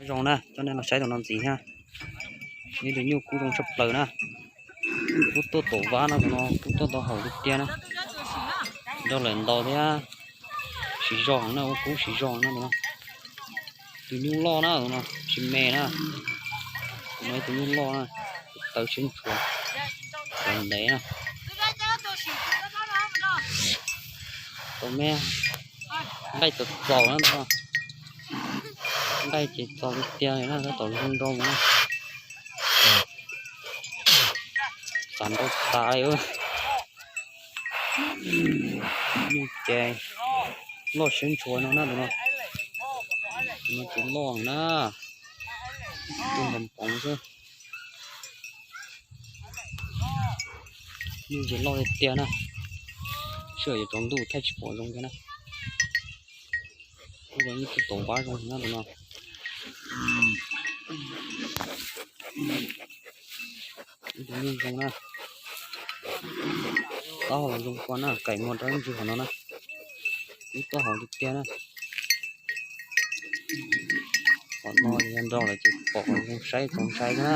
Zoo na, coj nej los saib tus no ntxiv na. Ib tug nyuj kub zoo tshaj plaws na. Kub tuaj tom vab no, tus no kub tuaj tau haum tiag tiag na. Nrog lawm ntaus thiab, siv zog na, ua kub siv zog na tus no. Tus nyuj loj na tus no, tsis me na. Tus no ib tug nyuj loj na, taw siab ntshua, taw ntev na. Tus me nqaij txaus txaus na tus no. Nqaij ces txaus tiag tiag li na, tab tom zoo nrau na. Xav nrau tas li. Nyuj ces loj siab ntshua no na tus no. Tus no ces loj na, tus npam poov xwb. Nyuj ces loj tiag tiag na. Sij hawm yuav tsaus ntuj thaij tsis pom zoo thiab na. Ub, ib tug tom vab zoo na tus no. Ib tug nyuj zoo na. Taub hau los zoo kua na, kaim muag rau ib ntsis qhov no na. Kub tuaj haum tiag tiag na. Qhov no yog nrau lawm ces pom zoo saib txaus ntshai na.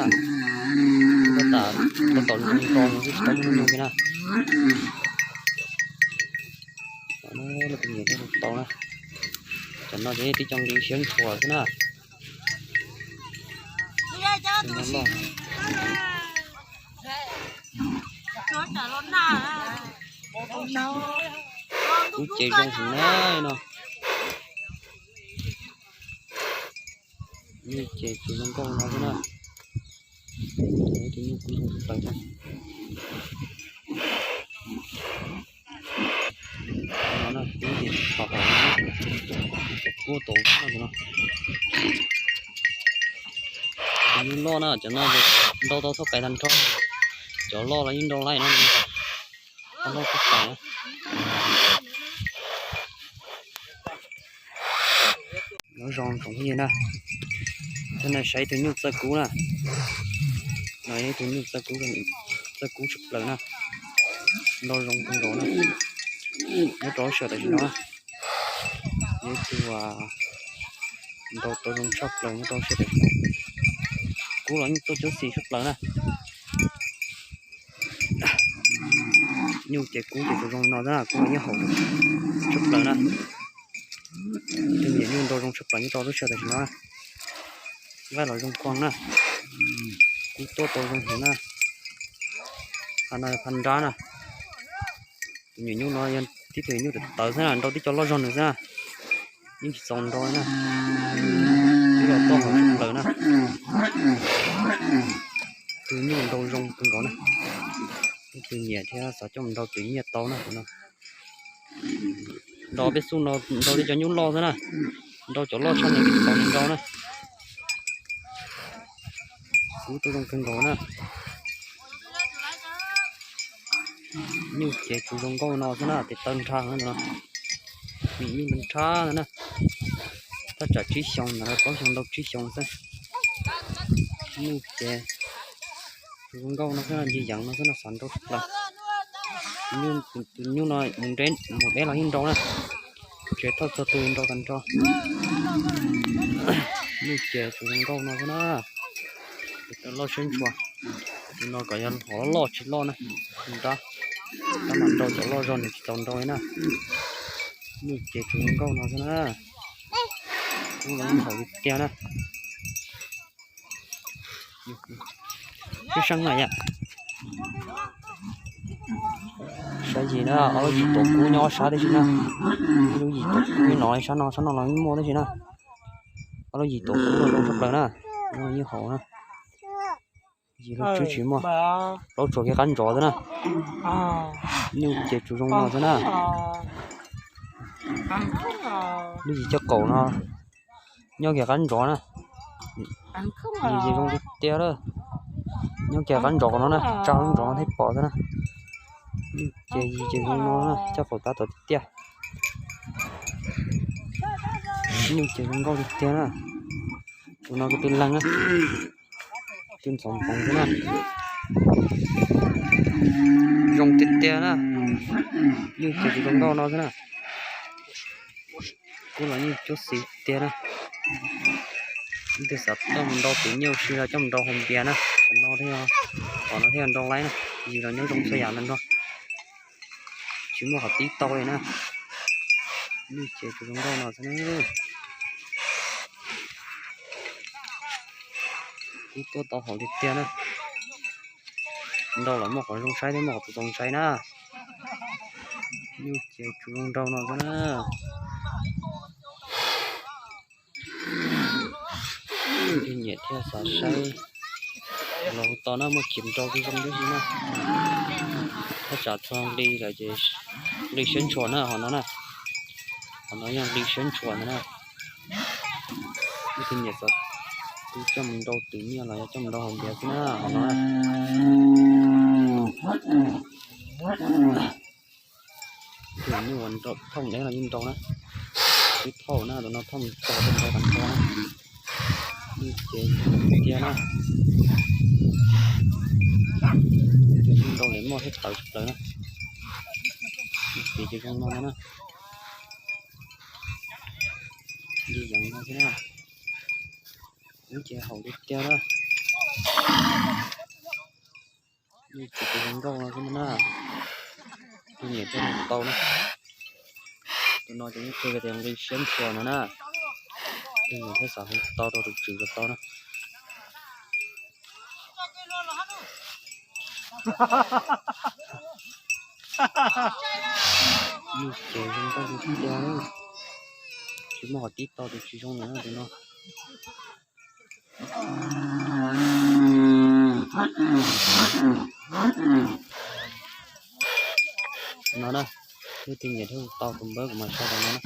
Tab tom, tab tom zoo nrau xwb tsis tau muaj nyuj li na. Tus nyiam thiaj tau na. Cov no ces tib co nqi siab ntshua xwb na. Kub ces zoo heev na no. Nyuj ces tsis zoo nkauj no xwb na. Tus nyuj kub zoo tshaj plaws thiab. No na, kub ces txom hau, kub tom vab no tus no. Tus nyuj loj na, cov no nrau tau txhob pais tag nrho. Cov loj los yeej nrau laij no, loj txhob pais na. Nyob zoo tsoom phooj ywg na, coj nej saib tus nyuj txawj kub na. No yog ib tug nyuj txawj kub, txawj kub tshaj plaws na. Nrau zoo kawg nkaus na. Nyob rau lub sij hawm tam sim no na, yog ib tug nrau tau zoo tshaj plaws nyob rau lub sij hawm tam sim no. Kub los yeej tuaj cuab xis tshaj plaws na. Nyuj ces kub ces tsuas zoo no xwb na, kub los yeej haum tshaj plaws na. Tus nyiam nyuj nrau zoo tshaj plaws nyob rau lub sij hawm tam sim no na. Nqaij los zoo kua na. Kub tuaj tau zoo heev na. Phaj no phaj nrab na. Tus nyiam nyuj no yog tib tug nyuj tawv tawv xwb na, nrau tib co loj zog nws xwb na. Yeej tsis txaus nrau li na. Twb los tuaj haum tshaj plaws na. Tus nyuj nrau zoo kawg nkaus na. Tus nyiam thiab xav coj mus nrau tus nyiaj tau na no. Nrau peb xub no nrau tib co nyuj loj xwb na. Nrau cov loj tshaj nws tsis txaus nws nrau na. Kub tuaj zoo kawg nkaus na. Nyuj ces tsuas zoo nkauj no xwb na, tes taw nrhab no. Nyuj nrhab na. Thaj tsam tsib xyoos ntawd plaub xyoos ntau tsib xyoos xwb. Nyuj ces tsuas zoo nkauj no xwb, ncig yeev no xwb no xav nrau tshaj plaws. Tus nyuj no mus deb mus deb los yeej nrau na. Tsev thauj txog tus nrau tag nrho. Nyuj ces tsuas zoo nkauj no xwb na. Tes taw loj siab ntshua. Tus no kom yog hov loj tsis loj na. Nrab, tab mas nrau cov loj zog nws tsis tau nrau li na. Nyuj ces tsuas zoo nkauj no xwb na. Kub los yeej haum tiag tiag na. Ib sab na yom. Sab yim na, ob lub yim tuav kub nyob ob sab tib si na. Ib lub yim tuav kub no, sab no, sab no los yeej muaj tib si na. Ob lub yim tuav kub no zoo tshaj plaws na. No yeej haum na. Yim lub tswb tsis muaj, plaub tsuas kiag qab ntsov xwb na. Nyuj ces tsuas zoo no xwb na. Lub yim coj qaum no nyob kiag qab ntsov na. Yim ces zoo tiag tiag lawm. Nyob kiag qab ntsov no na, tsa lub ntsov no thiaj pom xwb na. Nyuj ces yim ces zoo no na, coj qaum tab tom tiag tiag. Nyuj ces zoo nkauj tiag tiag na. Tus no kuv twb leeg na. Twb ntxhov npoov xwb na. Zoo tiag tiag na. Nyuj ces tsis zoo nkauj no xwb na. Kub los yeej cuab xis tiag na. Leej twg xav coj mus nrau tus nyiaj ua si los coj mus nrau hauv npias na. Qhov no thiaj, qhov no thiaj nrau laib na. Yus los nyob zoo txhua yam no nrau, tsis muaj qhov tib tau li na. Nyuj ces tsuas zoo nrau no xwb na. Twb tuaj tau hauv tiag tiag na. Nrau los muaj qhov zoo saib thiab muaj qhov tsis zoo saib na. Nyuj ces tsuas zoo nrau no xwb na. Leej twg nyiam thiaj xav saib los hu tau na, muaj khiav nrau zoo zoo tib si na. Thaj tsam txog nqi lawm ces nqi siab ntshua na hov no na. Hov no yog nqi siab ntshua ntawd na. Leej twg nyiam xav, twb coj mus nrau tus nyiaj los yog coj mus nrau hauv npias xwb na hov no. Tus nyuj uas nrau thooj deb los yeej nrau na. Twb thooj na, tus no thooj txog tus nrau tas nrho na. Nyuj ces tiag na. Tus nyuj nrau nim muaj thiab tawv tsis tawv na. Nyuj ces zoo no na. Nyuj yeev no thiab na. Nyuj ces haum tiag tiag na. Nyuj ces zoo nkauj no xwb na. Tus nyiam thiaj hu tau na. Tus no ces yeej qhia tias nqi siab ntshua no na. Tus nyiam thiaj xav hu tau rau tus tswv los tau na. Nyuj ces zoo nkauj tiag tiag, tsis muaj qhov tib tau tus tsis zoo li tus no. No na, leej twg nyiam thiaj hu tau tus npawb kuv mam sau rau no na.